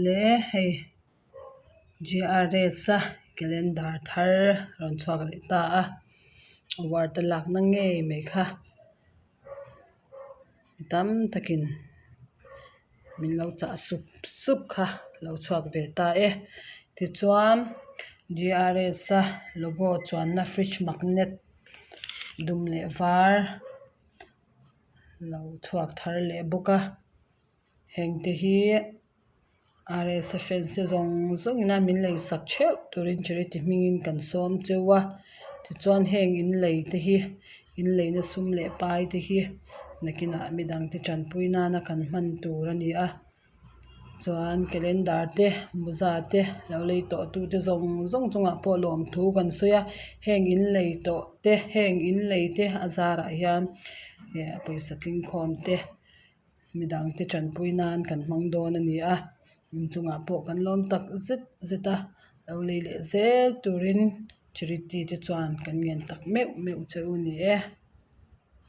Le hei g r s a calendar thar rawn chhuak leh ta a award a lakna ngei mai kha mi tam takin min lo chah sup sup kha lo chhuak ve ta e tichuan g r s a logo chuanna fridge magnet dum leh var lo chhuak thar leh bawk a. Hengte hi r s a fans te zawng zawng ina min lei sak theuh turin charity hmingin kan sawm cheu a tichuan heng in lei te hi in leina sum leh pai te hi nakinah midang te tanpui nana kan hman tur a ni a chuan calendar te mawza te lo lei tawh tu te zawng zawng chungah pawh lawmthu kan sawi a heng in lei tawh te heng in lei te a zarah hian eh pawisa tling khawm te. Midangte tanpui nan kan hmang dawn a ni a inchungah pawh kan lawm tak zet zet a lo lei leh zel turin charity te chuan kan ngen tak meuh meuh che u ni e.